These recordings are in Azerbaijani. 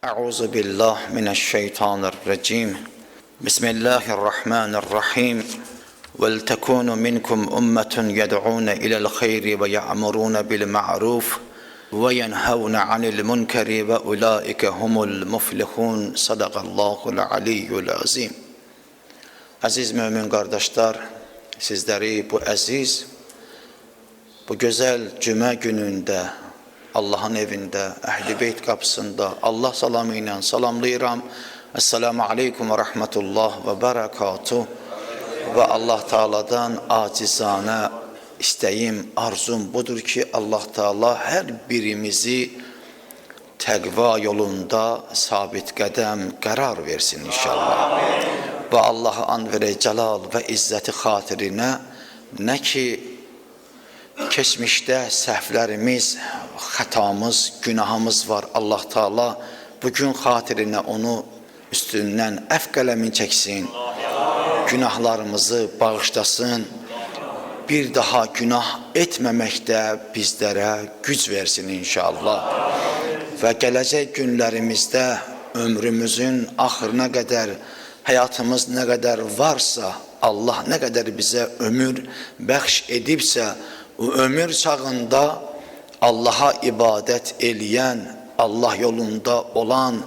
Euzu billah mineşşeytanirracim. Bismillahirrahmanirrahim. Vel tekunu minkum ummetun yed'un ila'l hayri ve ya'murun bil ma'ruf ve yenhavne anil munkeri ve ulaike humul muflihun. Sadakallahul aliyyul azim. Əziz mömin qardaşlar, sizləri bu əziz, bu gözəl cümə günündə Allahın evində, Əhl-i Beyt qapısında Allah salamı ilə salamlayıram. Esselamu aleykum və rəhmətullah və bərəkatuh. Və Allah Taala'dan acizanə istəyim, arzum budur ki, Allah Taala hər birimizi təqva yolunda sabit qədəm qərar versin inşallah. Amin. Və Allahı and verək cəlal və izzəti xatirinə nə ki keçmişdə səhvlərimiz, xətamız, günahımız var. Allah Taala bugün xatirinə onu üstündən əf qələmin çəksin. Günahlarımızı bağışlasın. Bir daha günah etməməkdə bizlərə güc versin inşallah. Və gələcək günlərimizdə ömrümüzün axırına qədər, həyatımız nə qədər varsa, Allah nə qədər bizə ömür bəxş edibsə, o ömür çağında Allaha ibadət eləyən, Allah yolunda olan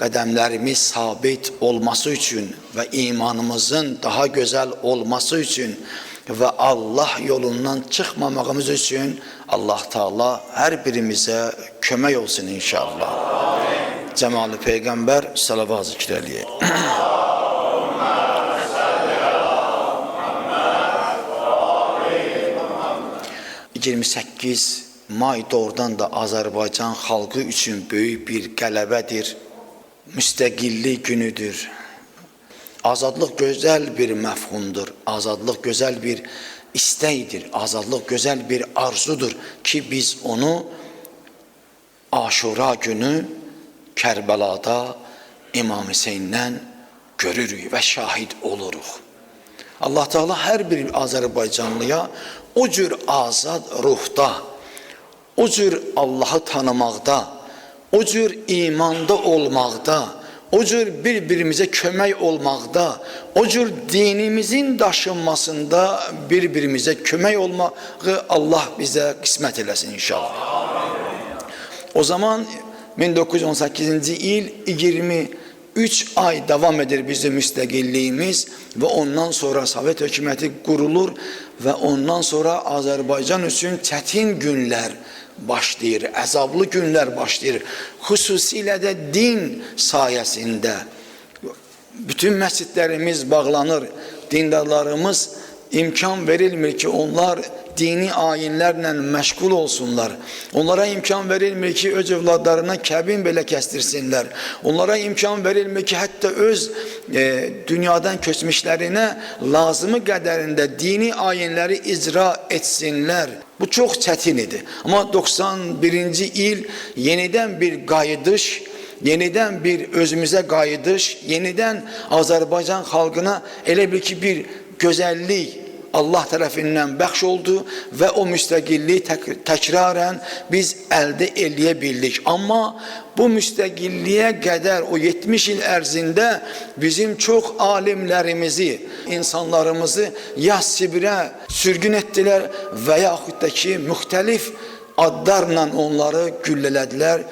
qədəmlərimiz sabit olması üçün və imanımızın daha gözəl olması üçün və Allah yolundan çıxmamağımız üçün Allah Taala hər birimizə kömək olsun inşallah. Amin. Cəmal-i Peyğəmbər salavat zikr eləyək. 28 may doğrudan da Azərbaycan xalqı üçün böyük bir qələbədir. Müstəqillik günüdür. Azadlıq gözəl bir məfhumdur. Azadlıq gözəl bir istəkdir. Azadlıq gözəl bir arzudur ki, biz onu Aşura günü Kərbəlada İmam Hüseyndən görürük və şahid oluruq. Allah Teala hər bir Azərbaycanlıya o cür azad ruhda, o cür Allahı tanımaqda, o cür imanda olmaqda, o cür bir-birimizə kömək olmaqda, o cür dinimizin daşınmasında bir-birimizə kömək olmağı Allah bizə qismət eləsin inşallah. O zaman 1918-ci il 23 ay devam edir bizim müstəqilliyimiz və ondan sonra Sovet hökuməti qurulur və ondan sonra Azərbaycan üçün çətin günlər başlayır, əzablı günlər başlayır. Xüsusilə də din sayəsində bütün məscidlərimiz bağlanır, dindarlarımız imkan verilmir ki, onlar dini ayinlərlə məşğul olsunlar. Onlara imkan verilmir ki, öz övladlarına kəbin belə kəstirsinlər. Onlara imkan verilmir ki, hətta öz dünyadan köçmüşlərinə lazımı qədərində dini ayinləri icra etsinlər. Bu çox çətin idi. Amma 91-ci il yenidən bir qayıdış, yenidən bir özümüzə qayıdış, yenidən Azərbaycan xalqına elə bil ki, bir gözəllik Allah tərəfindən bəxş oldu və o müstəqilliyi təkrarən biz əldə eləyə bildik. Amma bu müstəqilliyə qədər o 70 il ərzində bizim çox alimlərimizi, insanlarımızı ya Sibirə sürgün etdilər və yaxud da ki, müxtəlif adlarla onları güllələdilər,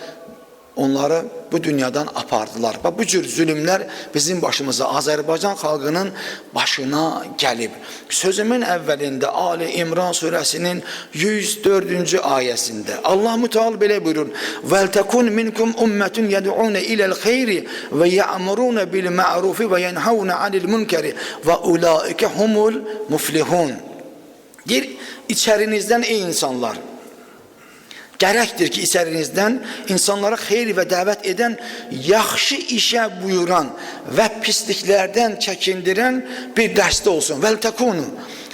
onları bu dünyadan apardılar. Və bu cür zülmlər bizim başımıza, Azərbaycan xalqının başına gəlib. Sözümün əvvəlində Ali İmran surəsinin 104-cü ayəsində Allah Müteal belə buyurur: "Vel tekun minkum ummetun yed'un ila'l xeyri və ya'murun bil ma'rufi və yenhauna anil munkari və ulaike humul muflihun." Deyir, içərinizdən ey insanlar, gərəkdir ki, içərinizdən insanlara xeyir və dəvət edən, yaxşı işə buyuran və pisliklərdən çəkindirən bir dəstə olsun. Vəl təkunu.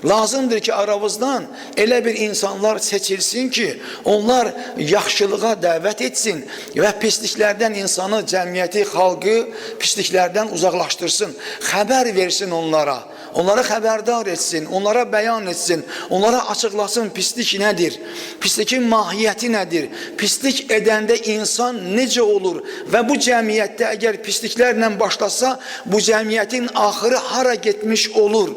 Lazımdır ki, aranızdan elə bir insanlar seçilsin ki, onlar yaxşılığa dəvət etsin və pisliklərdən insanı, cəmiyyəti, xalqı pisliklərdən uzaqlaşdırsın. Xəbər versin onlara. onlara xəbərdar etsin, onlara bəyan etsin, onlara açıqlasın pislik nədir, pislikin mahiyyəti nədir, pislik edəndə insan necə olur və bu cəmiyyətdə əgər pisliklərlə başlasa, bu cəmiyyətin axırı hara getmiş olur?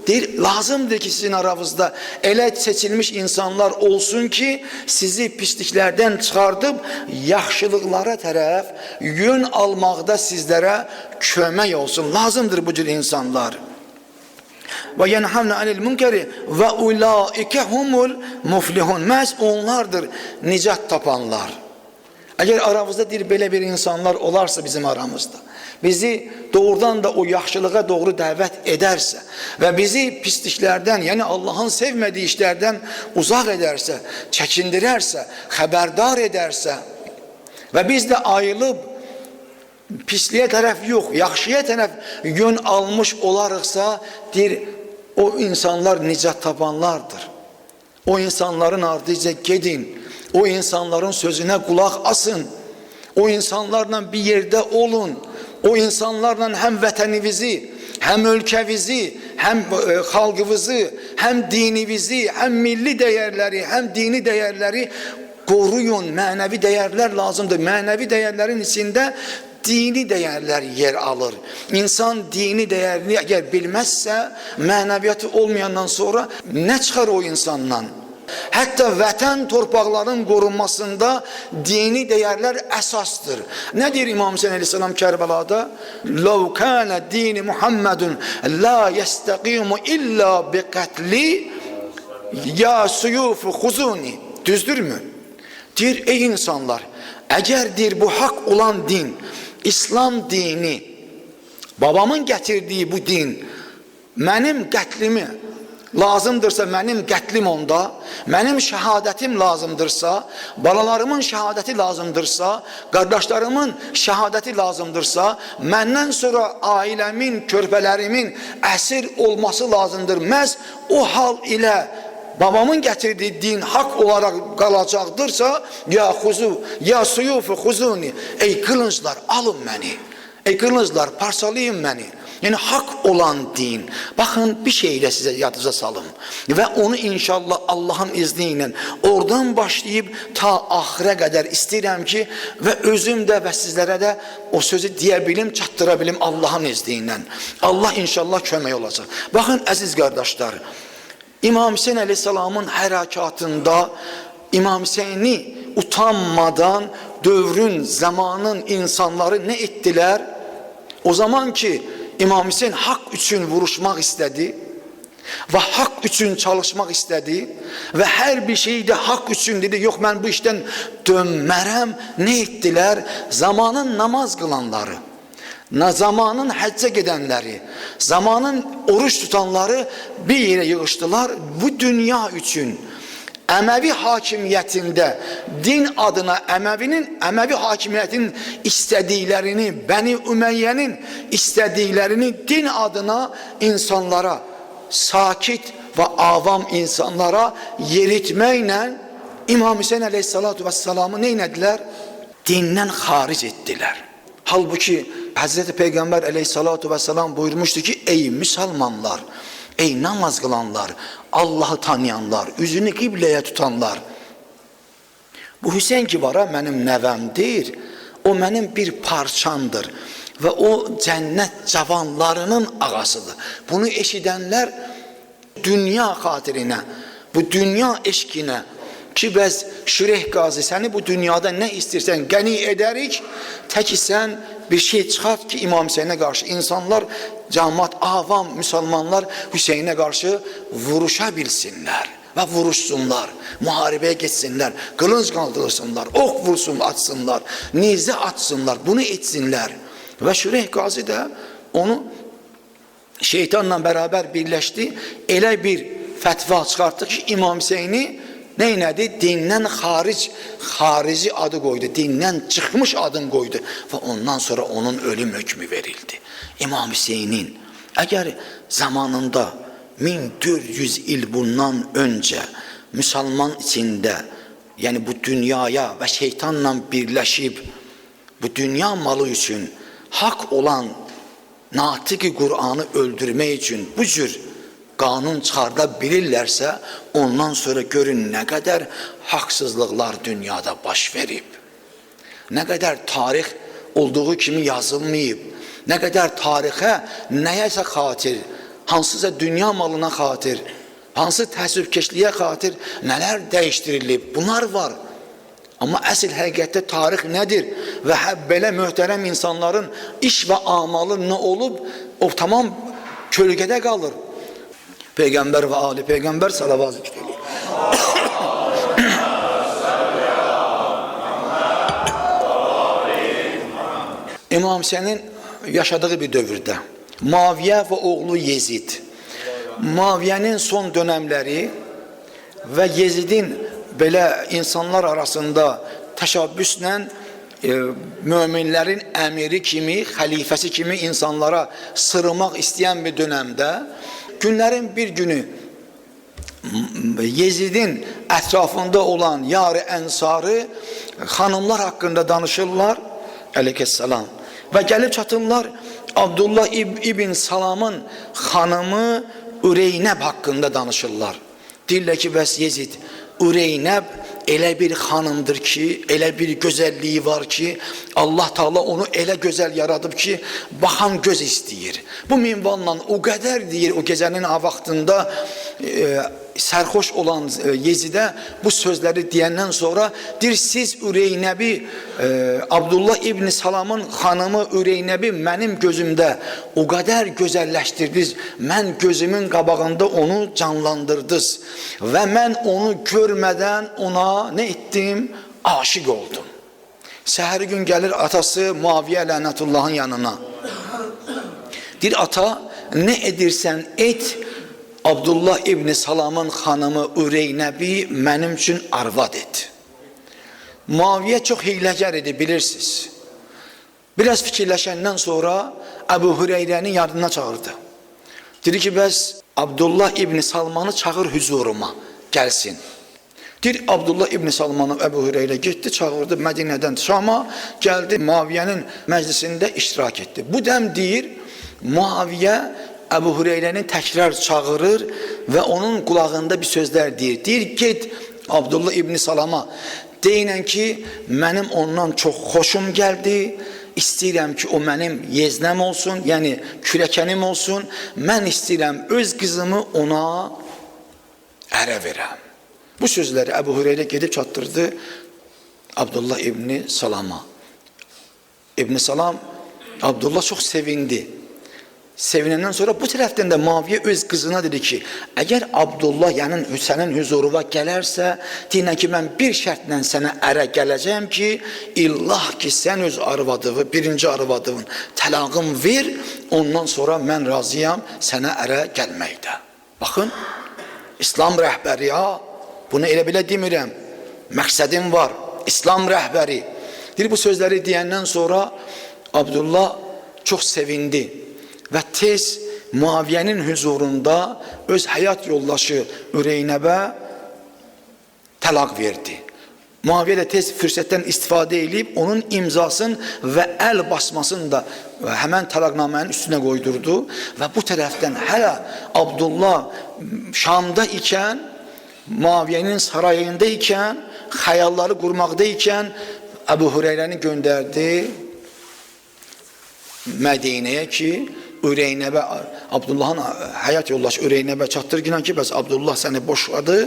Deyir, lazımdır ki sizin aranızda elə seçilmiş insanlar olsun ki, sizi pisliklərdən çıxardıb yaxşılıqlara tərəf yön almaqda sizlərə kömək olsun. Lazımdır bu cür insanlar. Və yenhavne anil münkeri və ulaike humul muflihun. Məhz onlardır nicat tapanlar. Əgər aramızda deyir, belə bir insanlar olarsa bizim aramızda, bizi doğrudan da o yaxşılığa doğru dəvət edərsə və bizi pisliklərdən, yəni Allahın sevmədiyi işlərdən uzaq edərsə, çəkindirərsə, xəbərdar edərsə və biz də ayılıb pisliyə tərəf yox, yaxşıya tərəf yön almış olarıqsa, deyir, o insanlar nicat tapanlardır. O insanların ardıca gedin, o insanların sözünə qulaq asın, o insanlarla bir yerdə olun, o insanlarla həm vətəninizi, həm ölkəvizi, həm xalqınızı, həm dininizi, həm milli dəyərləri, həm dini dəyərləri qoruyun. Mənəvi dəyərlər lazımdır. Mənəvi dəyərlərin içində dini dəyərlər yer alır. İnsan dini dəyərini əgər bilməzsə, mənəviyyatı olmayandan sonra nə çıxar o insandan? Hətta vətən torpaqlarının qorunmasında dini dəyərlər əsasdır. Nə deyir İmam Hüseyin əleyhissalam Kərbəlada? "Ləv kana dini Muhammedun la yestaqimu illa biqatli ya suyufu xuzuni." Düzdürmü? Deyir, ey insanlar, əgər deyir bu haqq olan din, İslam dini, babamın gətirdiyi bu din, mənim qətlimi lazımdırsa mənim qətlim onda, mənim şəhadətim lazımdırsa, balalarımın şəhadəti lazımdırsa, qardaşlarımın şəhadəti lazımdırsa, məndən sonra ailəmin, körpələrimin əsir olması lazımdır. Məhz o hal ilə babamın gətirdiyi din haqq olaraq qalacaqdırsa, ya xuzu, ya suyufu xuzuni, ey qılınclar alın məni, ey qılınclar parçalayın məni. Yəni haqq olan din. Baxın, bir şeylə sizə yadınıza salım. Və onu inşallah Allahın izni ilə oradan başlayıb ta axıra qədər istəyirəm ki, və özüm də və sizlərə də o sözü deyə bilim, çatdıra bilim Allahın izni ilə. Allah inşallah kömək olacaq. Baxın, əziz qardaşlar, İmam Hüseyin əleyhissalamın hərəkatında İmam Hüseyni utanmadan dövrün, zamanın insanları nə etdilər? O zaman ki İmam Hüseyin haqq üçün vuruşmaq istədi və haqq üçün çalışmaq istədi və hər bir şeyi də haqq üçün dedi, yox mən bu işdən dönmərəm. Nə etdilər? Zamanın namaz qılanları, zamanın həccə gedənləri, zamanın oruç tutanları bir yerə yığışdılar bu dünya üçün. Əməvi hakimiyyətində din adına Əməvi hakimiyyətinin istədiklərini, Bəni Üməyyənin istədiklərini din adına insanlara, sakit və avam insanlara yeritməklə İmam Hüseyin əleyhissalatu vesselamı nə etdilər? Dindən xaric etdilər. Halbuki Hazreti Peygamber əleyhissalatu vesselam buyurmuştu ki, ey müsəlmanlar, ey namaz qılanlar, Allahı tanıyanlar, üzünü qibləyə tutanlar, bu Hüseyin ki var ha, mənim nəvəmdir, o mənim bir parçamdır və o cənnət cavanlarının ağasıdır. Bunu eşidənlər dünya xatirinə, bu dünya eşkinə ki bəs Şüreyh Qazi səni bu dünyada nə istəyirsən qəni edərik, tək sən bir şey çıxart ki İmam Hüseynə qarşı insanlar, cəmaat, avam, müsəlmanlar Hüseynə qarşı vuruşa bilsinlər və vuruşsunlar, müharibəyə getsinlər, qılınc qaldırsınlar, ox vursun, atsınlar, nizə atsınlar, bunu etsinlər. Və Şüreyh Qazi də onu şeytanla beraber birləşdi, elə bir fətva çıxartdı ki, İmam Hüseyni nə elədi? Dindən xaric, xarici adı qoydu, dindən çıxmış adını qoydu və ondan sonra onun ölüm hökmü verildi. İmam Hüseynin əgər zamanında 1400 il bundan öncə müsəlman içində, yəni bu dünyaya və şeytanla birləşib bu dünya malı üçün haqq olan natiqi Qur'anı öldürmək üçün bu cür qanun çıxarda bilirlərsə, ondan sonra görün nə qədər haqsızlıqlar dünyada baş verib. Nə qədər tarix olduğu kimi yazılmayıb, nə qədər tarixə nəyəsə xatir, hansısa dünya malına xatir, hansı təəssübkeşliyə xatir nələr dəyişdirilib, bunlar var. Amma əsl həqiqətdə tarix nədir? Və belə möhtərəm insanların iş və amalı nə olub, o tamam kölgədə qalır. Peyğəmbər və ali Peyğəmbər salavat zikr eləyir. İmam Hüseynin yaşadığı bir dövrdə Muaviyə və oğlu Yezid, Muaviyənin son dönəmləri və Yezidin belə insanlar arasında təşəbbüslə möminlərin əmiri kimi, xəlifəsi kimi insanlara sırmaq istəyən bir dönəmdə günlərin bir günü Yezidin ətrafında olan yarı ənsarı xanımlar haqqında danışırlar. Əleyhissalam. Və gəlib çatırlar Abdullah ibn Salamın xanımı Üreynəb haqqında danışırlar. Deyirlər ki, bəs Yezid, Üreynəb elə bir xanımdır ki, elə bir gözəlliyi var ki, Allah Teala onu elə gözəl yaradıb ki, baxan göz istəyir. Bu minvalla o qədər deyir, o gecənin vaxtında sərxoş olan Yezidə bu sözləri deyəndən sonra deyir, siz Üreynəbi, Abdullah ibn Salamın xanımı Üreynəbi mənim gözümdə o qədər gözəlləşdirdiniz, mən gözümün qabağında onu canlandırdınız və mən onu görmədən ona nə etdim? Aşiq oldum. Səhər gün gəlir atası Muaviyə lənətullahın yanına. Deyir, ata, nə edirsən et, Abdullah ibn Salamın xanımı Üreynəbi mənim üçün arvad et. Muaviyə çox hiyləgər idi, bilirsiniz. Biraz fikirləşəndən sonra Əbu Hüreyrəni yardımına çağırdı. Dedi ki, bəs Abdullah ibn Salmanı çağır hüzuruma, gəlsin. Deyir, Abdullah ibn Salmanı Əbu Hüreyrə getdi, çağırdı Mədinədən Şama, gəldi Muaviyənin məclisində iştirak etdi. Bu dəm deyir, Muaviyə Əbu Hüreyrəni təkrar çağırır və onun qulağında bir sözlər deyir. Deyir, get Abdullah ibn Salama, deyinən ki, mənim ondan çox xoşum gəldi, istəyirəm ki, o mənim yeznəm olsun, yəni kürəkənim olsun, mən istəyirəm öz qızımı ona ərə verəm. Bu sözləri Əbu Hüreyrə gedib çatdırdı Abdullah ibn Salama. İbn Salam, Abdullah çox sevindi. Sevinəndən sonra bu tərəfdən də Muaviyə öz qızına dedi ki, əgər Abdullah, yəni sənin hüzuruna gələrsə, deyinə ki, mən bir şərtlə sənə ərə gələcəyəm ki, illah ki, sən öz arvadığı, birinci arvadığın təlağın ver, ondan sonra mən razıyam sənə ərə gəlməkdə. Baxın, İslam rəhbəri, ha, bunu elə belə demirəm, məqsədim var, İslam rəhbəri. Deyir, bu sözləri deyəndən sonra Abdullah çox sevindi və tez Muaviyənin hüzurunda öz həyat yoldaşı Üreynəbə təlaq verdi. Muaviyə də tez fürsətdən istifadə edib onun imzasını və əl basmasını da həmən təlaqnamənin üstünə qoydurdu və bu tərəfdən hələ Abdullah Şamda ikən, Muaviyənin sarayında ikən, xəyalları qurmaqda ikən Əbu Hüreyrəni göndərdi Mədinəyə ki, Üreynəbə, Abdullahın həyat yoldaşı Üreynəbə çatdır ki, bəs Abdullah səni boşladı,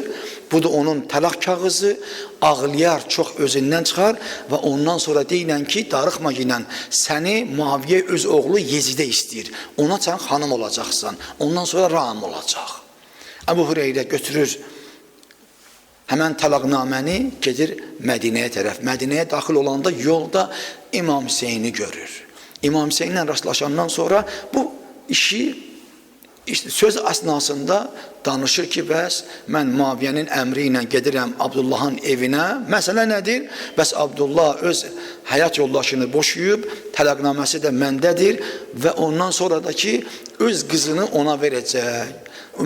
bu da onun təlaq kağızı, ağlayar, çox özündən çıxar və ondan sonra deyilən ki, darıxma ilə səni Muaviyə öz oğlu Yezidə istəyir. Ona sən xanım olacaqsan, ondan sonra ram olacaq. Əbu Hüreyrə götürür həmən təlaqnaməni, gedir Mədinəyə tərəf. Mədinəyə daxil olanda yolda İmam Hüseyni görür. İmam Hüseynlə rastlaşandan sonra bu işi işte söz əsnasında danışır ki, bəs mən Muaviyənin əmri ilə gedirəm Abdullahın evinə. Məsələ nədir? Bəs Abdullah öz həyat yoldaşını boşayıb, təlaqnaməsi də məndədir və ondan sonra da ki, öz qızını ona verəcək.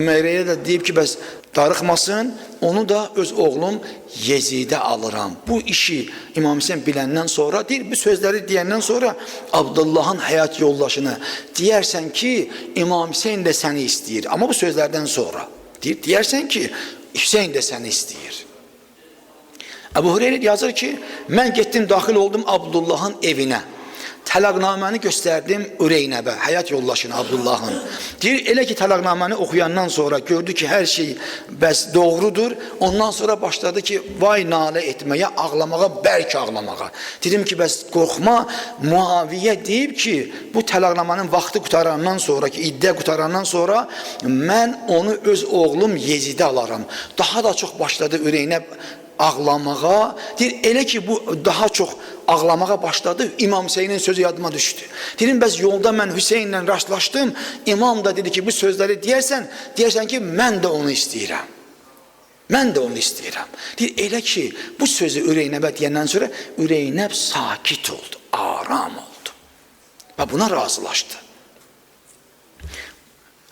Ümeyrəyə də deyib ki, bəs Darıxmasın, onu da öz oğlum Yezidə alıram. Bu işi İmam Hüseyin biləndən sonra, deyir, bu sözləri deyəndən sonra Abdullahın həyat yoldaşını deyərsən ki, İmam Hüseyin də səni istəyir. Amma bu sözlərdən sonra deyir, deyərsən ki, Hüseyin də səni istəyir. Əbu Hüreyrə yazır ki, mən getdim, daxil oldum Abdullahın evinə. Təlaqnaməni göstərdim Üreynəbə, həyat yoldaşına Abdullahın. Deyir, elə ki təlaqnaməni oxuyandan sonra gördü ki, hər şey bəs doğrudur. Ondan sonra başladı ki, vay nalə etməyə, ağlamağa, bərk ağlamağa. Dedim ki, bəs qorxma, Muaviyə deyib ki, bu təlaqnamənin vaxtı qutarandan sonra, ki, iddia qutarandan sonra mən onu öz oğlum Yezidə alaram. Daha da çox başladı Üreynəb ağlamağa. Deyir, elə ki bu daha çox ağlamağa başladı, İmam Hüseynin sözü yadıma düşdü. Dedim, bəs yolda mən Hüseynlə rastlaşdım, İmam da dedi ki, bu sözləri deyərsən, deyərsən ki, mən də onu istəyirəm. Mən də onu istəyirəm. Deyir, elə ki, bu sözü Üreynəbə deyəndən sonra Üreynəb sakit oldu, aram oldu və buna razılaşdı.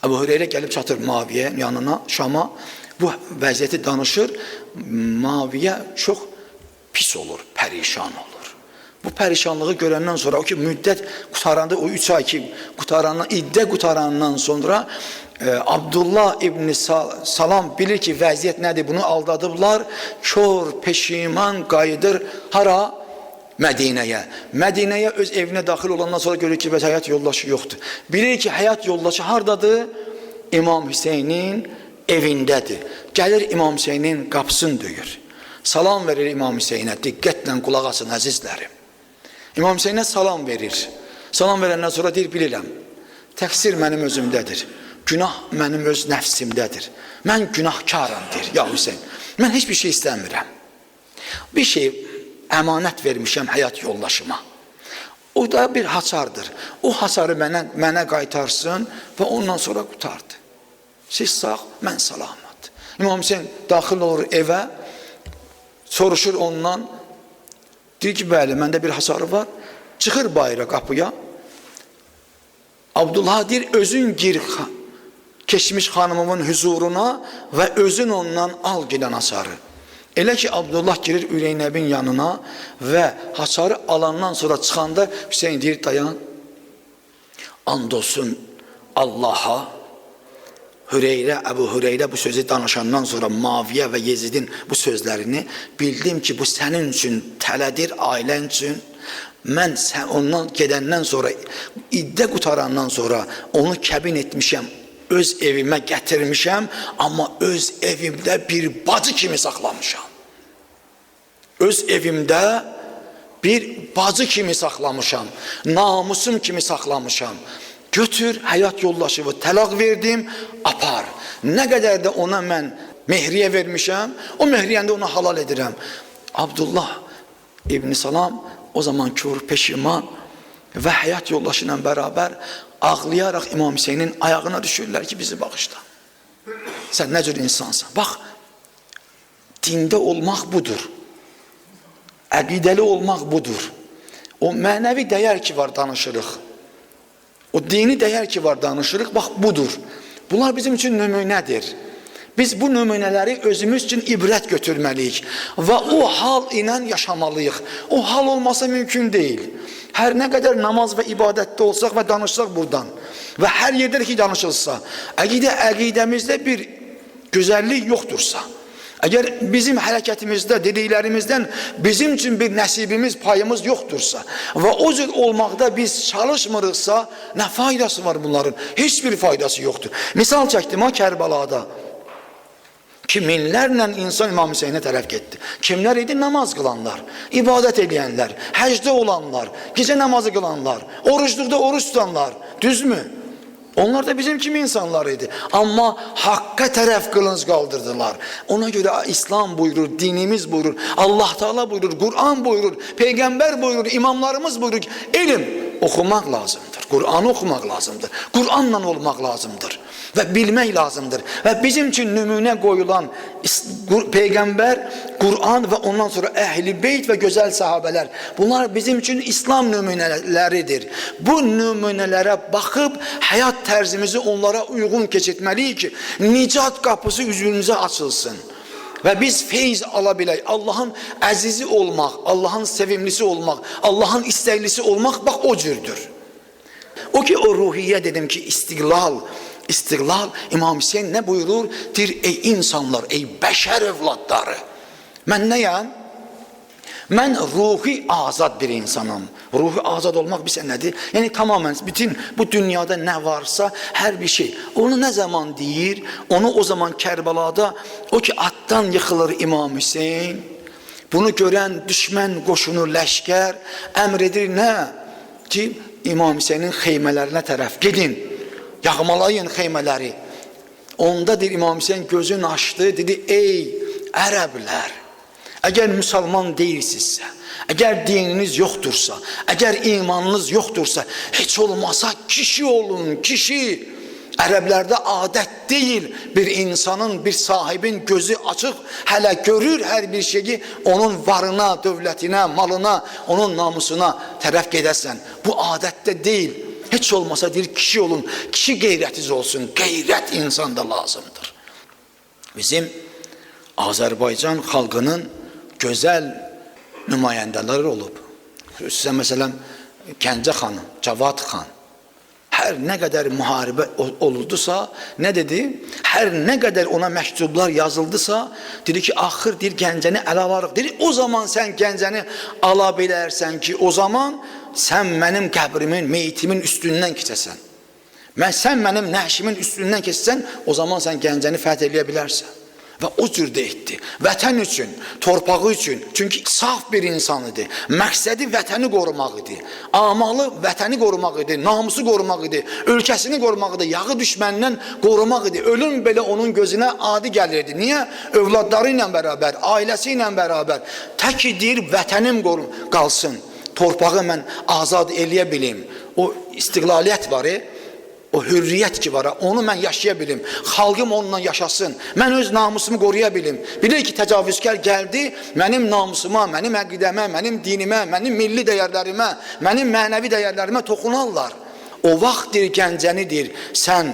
Əbu Hüreyrə gəlib çatır Maviyə yanına, Şama, bu vəziyyəti danışır. Maviyə çox pis olur, pərişan olur. Bu pərişanlığı görəndən sonra, o ki müddət qutaranda, o 3 ay ki qutarandan, iddə qutarandan sonra Abdullah İbni Salam bilir ki vəziyyət nədir, bunu aldadıblar. Kör, peşiman qayıdır hara? Mədinəyə. Mədinəyə öz evinə daxil olandan sonra görür ki, bəs həyat yoldaşı yoxdur. Bilir ki, həyat yoldaşı hardadır? İmam Hüseynin evindədir. Gəlir İmam Hüseynin qapısını döyür. Salam verir İmam Hüseynə. Diqqətlə qulaq asın əzizlərim. İmam Hüseynə salam verir. Salam verəndən sonra deyir, bilirəm, təqsir mənim özümdədir. Günah mənim öz nəfsimdədir. Mən günahkaram, deyir, ya Hüseyn. Mən heç bir şey istəmirəm. Bir şey əmanət vermişəm həyat yoldaşıma. O da bir hasardır. O hasarı mənə qaytarsın və ondan sonra qurtardı. Siz sağ, mən salamat. İmam Hüseyin daxil olur evə, soruşur ondan, deyir ki, bəli, məndə bir hasarı var. Çıxır bayıra qapıya. Abdullah deyir, özün gir keçmiş xanımımın hüzuruna və özün ondan al gedən hasarı. Elə ki, Abdullah girir Üreynəbin yanına və hasarı alandan sonra çıxanda Hüseyin deyir, dayan, and olsun Allaha. Hüreyrə, Əbu Hüreyrə bu sözü danışandan sonra Maviyə və Yezidin bu sözlərini bildim ki, bu sənin üçün tələdir, ailən üçün. Mən ondan gedəndən sonra, iddə qutarandan sonra onu kəbin etmişəm, öz evimə gətirmişəm, amma öz evimdə bir bacı kimi saxlamışam. Öz evimdə bir bacı kimi saxlamışam, namusum kimi saxlamışam. Götür həyat yoldaşımı, təlaq verdim, apar. Nə qədər də ona mən mehriyə vermişəm, o mehriyəni də ona halal edirəm. Abdullah İbni Salam o zaman kör, peşiman və həyat yoldaşı ilə bərabər ağlayaraq İmam Hüseynin ayağına düşürlər ki, bizi bağışla. Sən nə cür insansan? Bax, dində olmaq budur. Əqidəli olmaq budur. O mənəvi dəyər ki var danışırıq. O dini dəyər ki var danışırıq, bax budur. Bunlar bizim üçün nümunədir. Biz bu nümunələri özümüz üçün ibrət götürməliyik və o hal ilə yaşamalıyıq. O hal olmasa mümkün deyil. Hər nə qədər namaz və ibadətdə olsaq və danışsaq buradan və hər yerdə ki danışılsa, əqidəmizdə bir gözəllik yoxdursa, əgər bizim hərəkətimizdə, dediklərimizdən bizim üçün bir nəsibimiz, payımız yoxdursa və o cür olmaqda biz çalışmırıqsa, nə faydası var bunların? Heç bir faydası yoxdur. Misal çəkdim ha Kərbəlada. Ki minlərlə insan İmam Hüseynə tərəf getdi. Kimlər idi? Namaz qılanlar, ibadət edənlər, həcdə olanlar, gecə namazı qılanlar, orucluqda oruç tutanlar. Düzmü? Onlar da bizim kimi insanlar idi. Amma haqqa tərəf qılınc qaldırdılar. Ona görə İslam buyurur, dinimiz buyurur, Allah Teala buyurur, Kur'an buyurur, Peygamber buyurur, imamlarımız buyurur ki, elm Oxumaq lazımdır. Qur'anı oxumaq lazımdır. Qur'anla olmaq lazımdır. Və bilmək lazımdır. Və bizim üçün nümunə qoyulan Peyğəmbər, Qur'an və ondan sonra Əhl-i Beyt və gözəl sahabələr. Bunlar bizim üçün İslam nümunələridir. Bu nümunələrə baxıb həyat tərzimizi onlara uyğun keçirtməliyik ki, nicat qapısı üzümüzə açılsın. Və biz feyz ala bilək. Allahın əzizi olmaq, Allahın sevimlisi olmaq, Allahın istəklisi olmaq bax o cürdür. O ki o ruhiyyə dedim ki istiqlal, istiqlal İmam Hüseyin nə buyurur? Deyir ey insanlar, ey bəşər övladları. Mən nəyəm? Mən ruhi azad bir insanam. Ruhi azad olmaq bizə nədir? Yəni tamamən bütün bu dünyada nə varsa hər bir şey. Onu nə zaman deyir? Onu o zaman Kərbəlada o ki atdan yıxılır İmam Hüseyin. Bunu görən düşmən qoşunu, ləşkər əmr edir nə? Ki İmam Hüseynin xeymələrinə tərəf gedin. Yağmalayın xeymələri. Onda deyir İmam Hüseyin gözünü açdı, dedi ey ərəblər, əgər müsəlman deyilsinizsə, əgər dininiz yoxdursa, əgər imanınız yoxdursa, heç olmasa kişi olun, kişi. Ərəblərdə adət deyil bir insanın, bir sahibin gözü açıq, hələ görür hər bir şeyi, onun varına, dövlətinə, malına, onun namusuna tərəf gedəsən. Bu adətdə deyil. Heç olmasa deyir kişi olun, kişi qeyrətiz olsun. Qeyrət insanda lazımdır. Bizim Azərbaycan xalqının gözəl nümayəndələri olub. Xüsusən məsələn Gəncə xanı, Cavad xan. Hər nə qədər müharibə oldusa, nə dedi? Hər nə qədər ona məktublar yazıldısa, dedi ki, axır deyir Gəncəni ələ alarıq. Dedi, o zaman sən Gəncəni ala bilərsən ki, o zaman sən mənim qəbrimin, meyitimin üstündən keçəsən. Sən mənim nəşimin üstündən keçsən, o zaman sən Gəncəni fəth eləyə bilərsən. Və o cür də etdi. Vətən üçün, torpağı üçün. Çünki saf bir insan idi. Məqsədi vətəni qorumaq idi. Amalı vətəni qorumaq idi, namusu qorumaq idi, ölkəsini qorumaq idi, yağı düşməndən qorumaq idi. Ölüm belə onun gözünə adi gəlirdi. Niyə? Övladları ilə bərabər, ailəsi ilə bərabər. Tək ki deyir, vətənim qalsın. Torpağı mən azad eləyə bilim. O istiqlaliyyət var, o hürriyyət ki var, onu mən yaşaya bilim. Xalqım onunla yaşasın. Mən öz namusumu qoruya bilim. Bilir ki, təcavüzkar gəldi, mənim namusuma, mənim əqidəmə, mənim dinimə, mənim milli dəyərlərimə, mənim mənəvi dəyərlərimə toxunarlar. O vaxt deyir, Gəncəni deyir, sən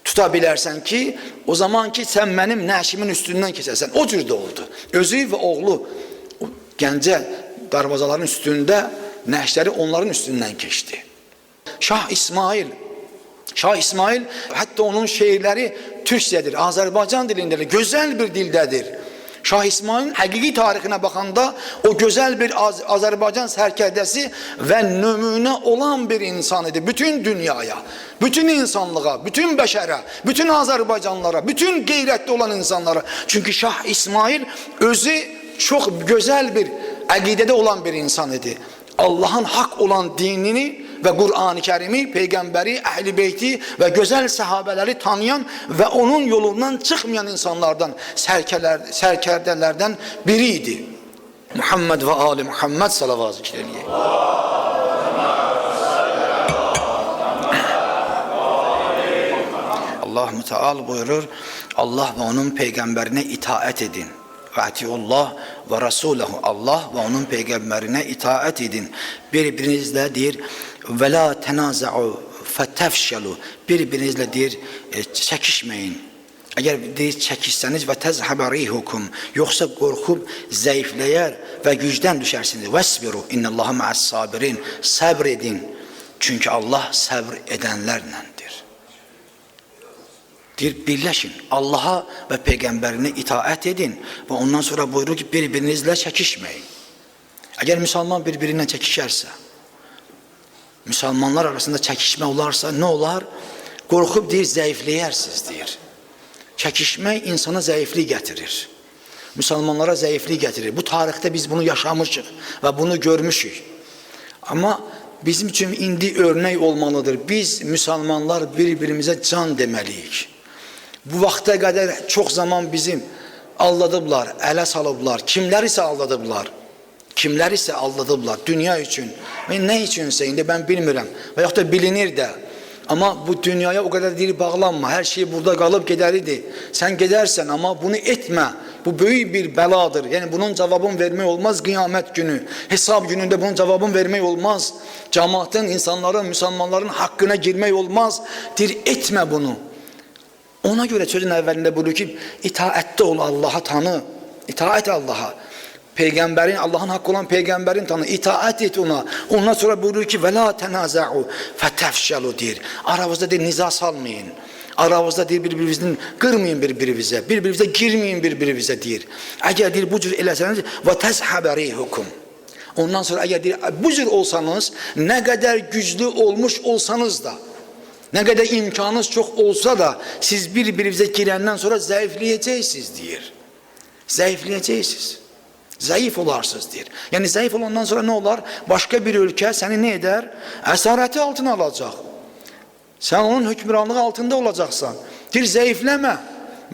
tuta bilərsən ki, o zaman ki, sən mənim nəşimin üstündən keçərsən. O cür də oldu. Özü və oğlu o Gəncə darvazaların üstündə, nəşləri onların üstündən keçdi. Şah İsmail, Şah İsmail hətta onun şeirləri türkcədir, Azərbaycan dilindədir, gözəl bir dildədir. Şah İsmailin həqiqi tarixinə baxanda o gözəl bir Azərbaycan sərkərdəsi və nümunə olan bir insan idi. Bütün dünyaya, bütün insanlığa, bütün bəşərə, bütün Azərbaycanlara, bütün qeyrətli olan insanlara. Çünki Şah İsmail özü çox gözəl bir əqidədə olan bir insan idi. Allahın haqq olan dinini və Qur'an-ı Kərimi, Peyğəmbəri, Əhl-i Beyti və gözəl səhabələri tanıyan və onun yolundan çıxmayan insanlardan, sərkərdələrdən biri idi. Muhammed və ali Muhammed salavat zikr eləyək. Allah Müteal buyurur, Allah və onun Peyğəmbərinə itaət edin. Və atiullah və rasuləhu. Allah və onun Peyğəmbərinə itaət edin. Bir-birinizlə deyir, və la tənazəu fətəfşəlu. Bir-birinizlə deyir, çəkişməyin. Əgər deyir, çəkişsəniz və təzhəbə rihukum, yoxsa qorxub zəifləyər və gücdən düşərsiniz. Vəsbiru innallaha ma'as sabirin. Səbr edin. Çünki Allah səbr edənlərləndir. Deyir, birləşin, Allaha və Peyğəmbərinə itaət edin və ondan sonra buyurur ki, bir-birinizlə çəkişməyin. Əgər müsəlman bir-birinlə çəkişərsə, müsəlmanlar arasında çəkişmə olarsa, nə olar? Qorxub deyir, zəifləyərsiniz, deyir. Çəkişmək insana zəiflik gətirir. Müsəlmanlara zəiflik gətirir. Bu tarixdə biz bunu yaşamışıq və bunu görmüşük. Amma bizim üçün indi örnək olmalıdır. Biz müsəlmanlar bir-birimizə can deməliyik. Bu vaxta qədər çox zaman bizim aldadıblar, ələ salıblar, kimləri isə aldadıblar. Kimlər isə aldadıblar dünya üçün və nə üçünsə indi mən bilmirəm və yaxud da bilinir də. Amma bu dünyaya o qədər deyir bağlanma, hər şey burada qalıb gedəridir. Sən gedərsən, amma bunu etmə. Bu böyük bir bəladır. Yəni bunun cavabını vermək olmaz qiyamət günü. Hesab günündə bunun cavabını vermək olmaz. Cəmaatın, insanların, müsəlmanların haqqına girmək olmaz. Deyir, etmə bunu. Ona görə sözün əvvəlində buyurur ki, itaətdə ol, Allah'a tanı. İtaət Allah'a. Peyğəmbərin, Allahın haqqı olan peyğəmbərin tanı, itaət et ona. Ondan sonra buyurur ki, və la tənazəu fətəfşəlu deyir. Aranızda deyir, niza salmayın. Aranızda deyir, bir-birinizin qırmayın bir-birinizə, bir-birinizə girməyin bir-birinizə deyir. Əgər deyir, bu cür eləsəniz, və təzhəbə rihukum. Ondan sonra əgər deyir, bu cür olsanız, nə qədər güclü olmuş olsanız da, nə qədər imkanınız çox olsa da, siz bir-birinizə girəndən sonra zəifləyəcəksiniz deyir. Zəifləyəcəksiniz. Zəif olarsınız deyir. Yəni zəif olandan sonra nə olar? Başqa bir ölkə səni nə edər? Əsarəti altına alacaq. Sən onun hökmranlığı altında olacaqsan. Deyir, zəifləmə.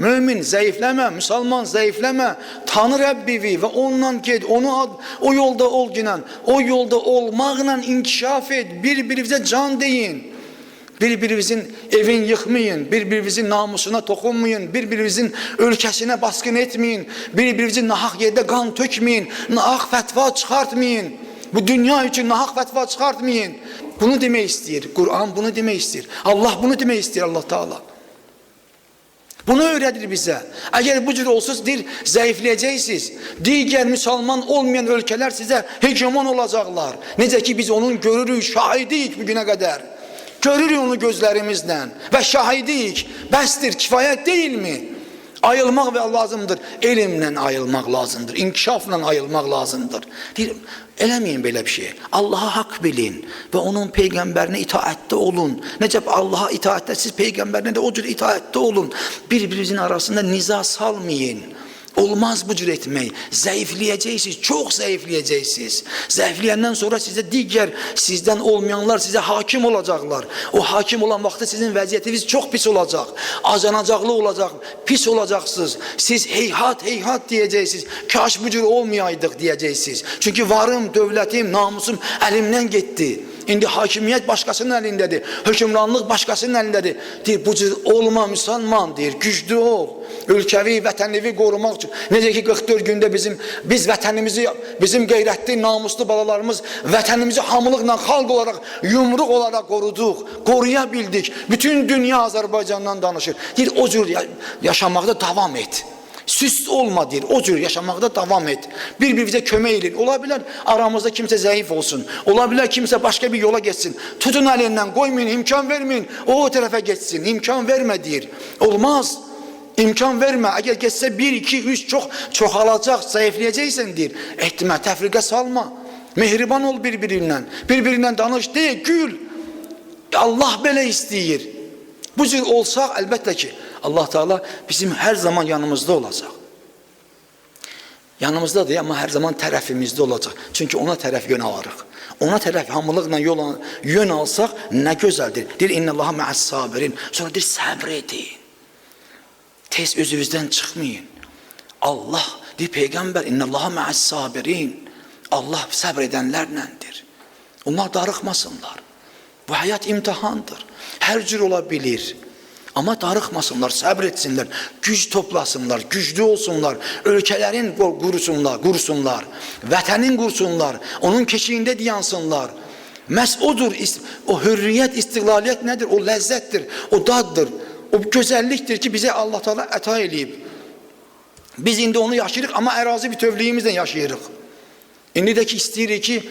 Mömin zəifləmə, müsəlman zəifləmə. Tanı Rəbbivi və onunla get, onu ad, o yolda ol ginən, o yolda olmaqla inkişaf et, bir-birinizə can deyin. Bir-birinizin evin yıxmayın, bir-birinizin namusuna toxunmayın, bir-birinizin ölkəsinə basqın etməyin, bir-birinizin nahaq yerdə qan tökməyin, nahaq fətva çıxartmayın. Bu dünya üçün nahaq fətva çıxartmayın. Bunu demək istəyir, Quran bunu demək istəyir. Allah bunu demək istəyir, Allah Teala. Bunu öyrədir bizə. Əgər bu cür olsuz, deyir, zəifləyəcəksiniz. Digər müsəlman olmayan ölkələr sizə hegemon olacaqlar. Necə ki biz onun görürük, şahidiyik bugünə qədər. Görürük onu gözlərimizlə və şahidiyik. Bəsdir, kifayət deyilmi? Ayılmaq və lazımdır. Elmlə ayılmaq lazımdır. İnkişafla ayılmaq lazımdır. Deyir, eləməyin belə bir şey. Allaha haqq bilin və onun peyğəmbərinə itaətdə olun. Necə Allaha itaətdə, siz peyğəmbərinə də o cür itaətdə olun. Bir-birinizin arasında niza salmayın. Olmaz bu cür etmək. Zəifləyəcəksiniz, çox zəifləyəcəksiniz. Zəifləyəndən sonra sizə digər sizdən olmayanlar sizə hakim olacaqlar. O hakim olan vaxtda sizin vəziyyətiniz çox pis olacaq. Acınacaqlı olacaq, pis olacaqsınız. Siz heyhat, heyhat deyəcəksiniz. Kaş bu cür olmayaydıq deyəcəksiniz. Çünki varım, dövlətim, namusum əlimdən getdi. İndi hakimiyyət başqasının əlindədir. Hökmranlıq başqasının əlindədir. Deyir, bu cür olma müsəlman, deyir, güclü ol. Ölkəvi, vətənivi qorumaq üçün. Necə ki 44 gündə biz vətənimizi, bizim qeyrətli, namuslu balalarımız vətənimizi hamılıqla xalq olaraq, yumruq olaraq qoruduq, qoruya bildik. Bütün dünya Azərbaycandan danışır. Deyir, o cür yaşamaqda davam et. Süst olma deyir, o cür yaşamaqda davam et. Bir-birinizə kömək edin. Ola bilər aramızda kimsə zəif olsun. Ola bilər kimsə başqa bir yola getsin. Tutun əlindən, qoymayın, imkan verməyin. O tərəfə getsin, imkan vermə deyir. Olmaz. İmkan vermə. Əgər getsə 1, 2, 3 çox çoxalacaq, zəifləyəcəksən deyir. Etmə, təfriqə salma. Mehriban ol bir-birindən. Bir-birindən danış, de, gül. Allah belə istəyir. Bu cür olsaq əlbəttə ki, Allah Teala bizim hər zaman yanımızda olacaq. Yanımızdadır, amma hər zaman tərəfimizdə olacaq. Çünki ona tərəf yön alırıq. Ona tərəf hamılıqla yön alsaq nə gözəldir. Deyir, İnnallaha mə'as sabirin. Sonra deyir, səbr edin. Tez özünüzdən çıxmayın. Allah, deyir Peyğəmbər, İnnallaha mə'as sabirin. Allah səbr edənlərləndir. Onlar darıxmasınlar. Bu həyat imtihandır. Hər cür ola bilir. Amma darıxmasınlar, səbr etsinlər, güc toplasınlar, güclü olsunlar, ölkələrin qursunlar, vətənin qursunlar, onun keşiyində dayansınlar. Məhz odur, o hürriyyət, istiqlaliyyət nədir? O ləzzətdir, o daddır, o gözəllikdir ki, bizə Allah Teala əta eləyib. Biz indi onu yaşayırıq, amma ərazi bütövlüyümüzlə yaşayırıq. İndi də ki, istəyirik ki,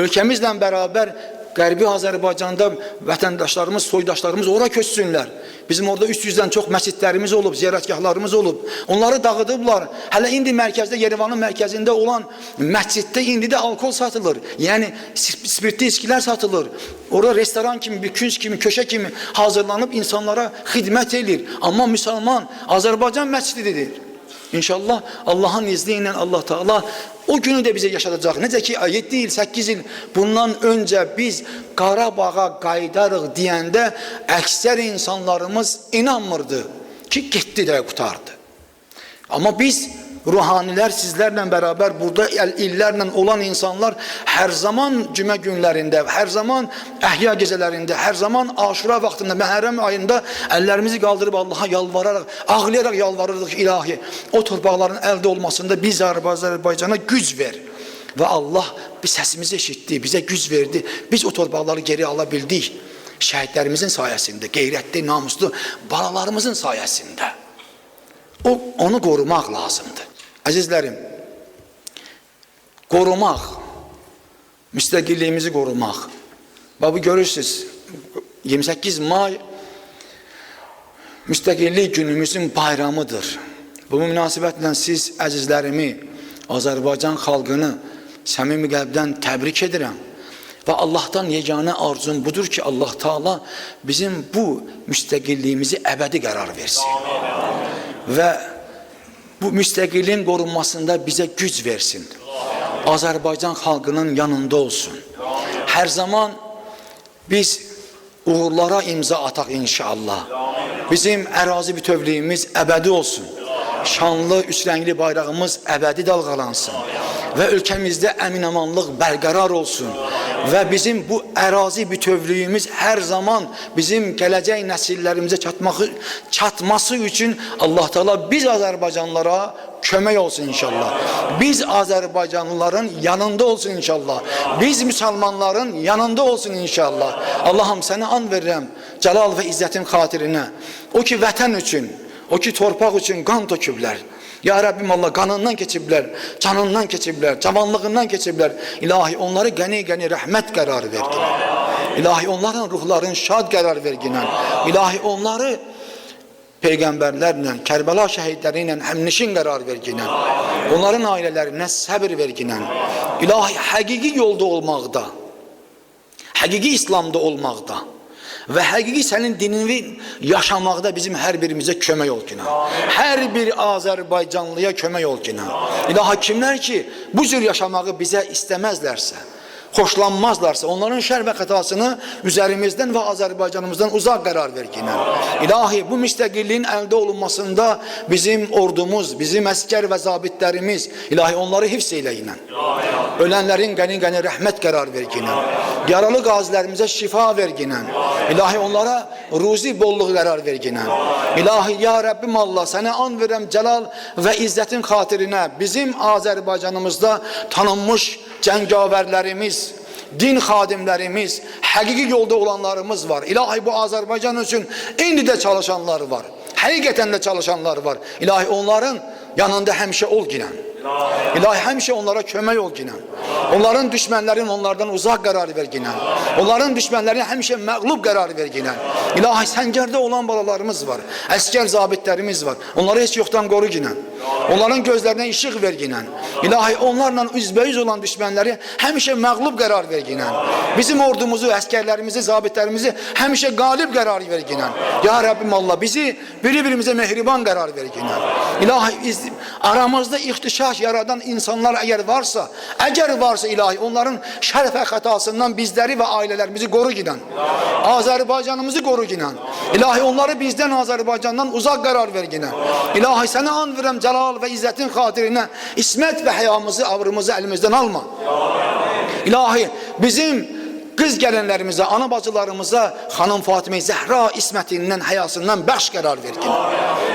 ölkəmizlə bərabər Qərbi Azərbaycanda vətəndaşlarımız, soydaşlarımız ora köçsünlər. Bizim orada 300-dən çox məscidlərimiz olub, ziyarətgahlarımız olub. Onları dağıdıblar. Hələ indi mərkəzdə, Yerevanın mərkəzində olan məsciddə indi də alkol satılır. Yəni spirtli içkilər satılır. Orada restoran kimi, bir künc kimi, köşə kimi hazırlanıb insanlara xidmət eləyir. Amma müsəlman Azərbaycan məscididir. İnşallah Allahın izni ilə Allah Teala o günü də bizə yaşadacaq. Necə ki 7 il, 8 il bundan öncə biz Qarabağa qayıdarıq deyəndə əksər insanlarımız inanmırdı ki, getdi də qurtardı. Amma biz Ruhanilər sizlərlə bərabər burada illərlə olan insanlar hər zaman cümə günlərində, hər zaman əhya gecələrində, hər zaman Aşura vaxtında, Məhərrəm ayında əllərimizi qaldırıb Allaha yalvararaq, ağlayaraq yalvarırdıq ki, ilahi, o torpaqların əldə olmasında biz Azərbaycana güc ver. Və Allah bir səsimizi eşitdi, bizə güc verdi. Biz o torpaqları geri ala bildik. Şəhidlərimizin sayəsində, qeyrətli, namuslu balalarımızın sayəsində. Onu qorumaq lazımdır. Əzizlərim, qorumaq, müstəqilliyimizi qorumaq. Bax, bu görürsünüz, 28 may müstəqillik günümüzün bayramıdır. Bu münasibətlə siz əzizlərimi, Azərbaycan xalqını səmimi qəlbdən təbrik edirəm. Və Allahdan yeganə arzum budur ki, Allah Teala bizim bu müstəqilliyimizi əbədi qərar versin. Və bu müstəqilliyin qorunmasında bizə güc versin. Azərbaycan xalqının yanında olsun. Hər zaman biz uğurlara imza ataq inşallah. Bizim ərazi bütövlüyümüz əbədi olsun. Şanlı, üç rəngli bayrağımız əbədi dalğalansın. Və ölkəmizdə əmin-amanlıq bərqərar olsun. Və bizim bu ərazi bütövlüyümüz hər zaman bizim gələcək nəsillərimizə çatması üçün Allah Teala biz Azərbaycanlılara kömək olsun inşallah. Biz Azərbaycanlıların yanında olsun inşallah. Biz müsəlmanların yanında olsun inşallah. Allahım sənə and verirəm cəlal və izzətin xatirinə. O ki vətən üçün, o ki torpaq üçün qan töküblər. Ya Rəbbim Allah qanından keçiblər, canından keçiblər, cavanlığından keçiblər. İlahi onları qəni-qəni rəhmət qərarı verginən. İlahi onların ruhlarını şad qərar verginən. İlahi onları peyğəmbərlərlə, Kərbəla şəhidləri ilə həmnişin qərar verginən. Onların ailələrinə səbir verginən. İlahi həqiqi yolda olmaqda, həqiqi İslamda olmaqda və həqiqi sənin dinini yaşamaqda bizim hər birimizə kömək ol ki. Hər bir Azərbaycanlıya kömək ol ki. İlahi kimlər ki bu cür yaşamağı bizə istəməzlərsə, xoşlanmazlarsa, onların şər və xətasını üzərimizdən və Azərbaycanımızdan uzaq qərar ver ki. İlahi bu müstəqilliyin əldə olunmasında bizim ordumuz, bizim əskər və zabitlərimiz, ilahi onları hifz eyləyinə. Ölənlərin qəni-qəni rəhmət qərar verginə. Yaralı qazilərimizə şifa verginə. İlahi onlara ruzi bolluq qərar verginə. İlahi ya Rəbbim Allah sənə and verirəm cəlal və izzətin xatirinə bizim Azərbaycanımızda tanınmış cəngavərlərimiz, din xadimlərimiz, həqiqi yolda olanlarımız var. İlahi bu Azərbaycan üçün indi də çalışanlar var. Həqiqətən də çalışanlar var. İlahi onların yanında həmişə ol ginən. İlahi həmişə onlara kömək ol ginən. Onların düşmənlərin onlardan uzaq qərar ver ginən. Onların düşmənlərini həmişə məğlub qərar ver ginən. İlahi səngərdə olan balalarımız var. Əskər zabitlərimiz var. Onları heç yoxdan qoru ginən. Onların gözlərinə işıq ver ginən. İlahi onlarla üzbəyüz olan düşmənləri həmişə məğlub qərar ver ginən. Bizim ordumuzu, əskərlərimizi, zabitlərimizi həmişə qalib qərar ver ginən. Ya Rəbbim Allah bizi biri-birimizə mehriban qərar ver ginən. İlahi aramızda ixtişaş yaradan insanlar əgər varsa, ilahi onların şər və xətasından bizləri və ailələrimizi qoru ginən. Azərbaycanımızı qoru ginən. İlahi onları bizdən, Azərbaycandan uzaq qərar ver ginən. İlahi sənə and verirəm cəlal və izzətin xatirinə ismət və həyamızı, avrımızı əlimizdən alma. İlahi bizim qız gəlinlərimizə, ana bacılarımıza xanım Fatimə Zəhra ismətindən, həyasından bəxş qərar vergin.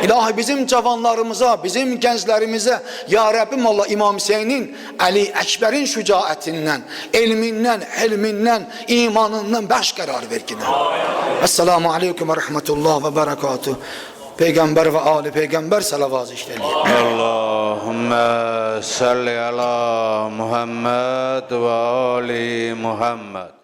İlahi bizim cavanlarımıza, bizim gənclərimizə ya Rəbbim Allah İmam Hüseynin, Əli Əkbərin şücaətindən, elmindən, elmindən, imanından bəxş qərar vergin. Esselamu aleyküm və rəhmətullah və bərəkatuh. Peyğəmbər və ali Peyğəmbər səlavaz işləyir. Allahümme salli ala Muhammed ve ali Muhammed.